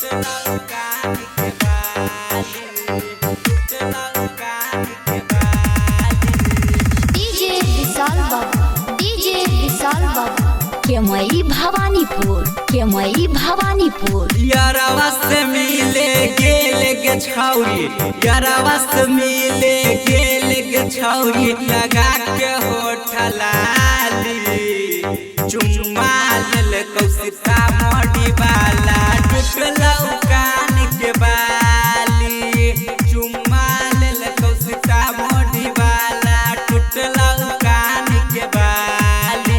टूटलौ कान के बाली, टूटलौ कान के बाली। डीजे विशाल बाबू, डीजे विशाल बाबू, केमई भवानीपुर, केमई भवानीपुर। यारवा से मिले गेल गे छौरी, यारवा से मिले गेल गे छौरी, लगा के होठ लाली चुम्मा लेलकौ सीतामढ़ी वाला, टूटलौ कान के बाली, चुम्मा लेलकौ सीतामढ़ी वाला, टूटलौ कान के बाली,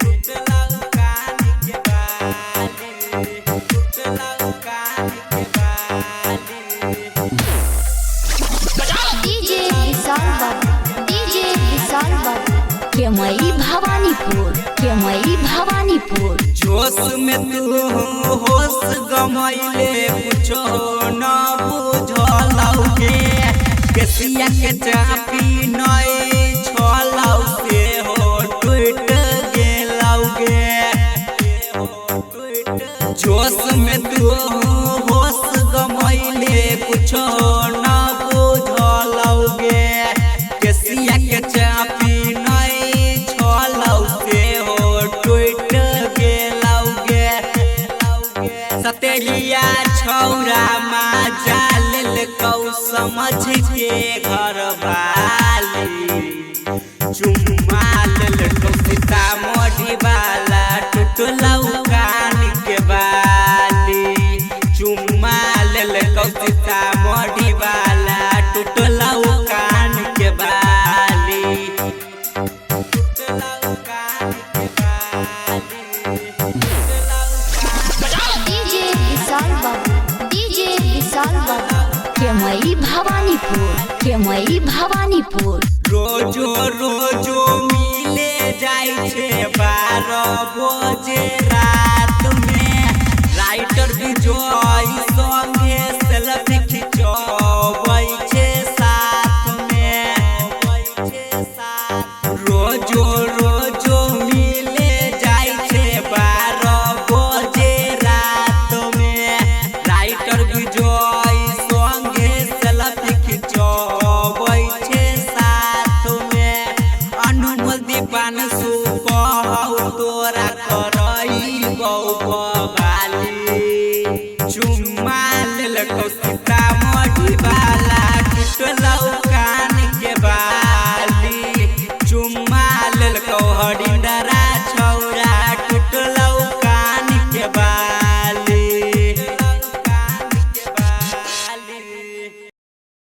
टूटलौ कान के बाली, टूटलौ कान के बाली। डीजे विशाल बाबू, डीजे विशाल बाबू, केमई भवानीपुर, केमई भवानीपुर। जोश में तू होश गमैले कुछो न बुझलौ गे, केसिया के चापी नई छलौ से हो टूट गेलौ गे। जोश में तू होश गमैले कुछो न बुझलौ गे, केसिया के चापी नई छलौ से हो टूट गेलौ गे। सतेलिया छौरा माजा लेलकौ समझ के घर वाली, चुम्मा लेलकौ सीतामढ़ी वाला, टूटलौ कान के बाली, चुम्मा लेलकौ सीतामढ़ी वाला, टूटलौ कान के बाली, टूटलौ कान के बाली, टूटलौ कान। डीजे विशाल बाबू, डीजे विशाल बाबू, केमई भवानीपुर, केमई भवानीपुर। रोजो रोजो मिले जाइ छै 12 बजे रात में, राइटर विजय संगे सेल्फी खिंचबै छै साथ में। रोजो रोजो मिले जाइ छै 12 बजे रात में, राइटर विजय संगे सेल्फी खिंचबै छै साथ में। अनमोल दीपान कहौ तोरा करैबौ बवाली, चुम्मा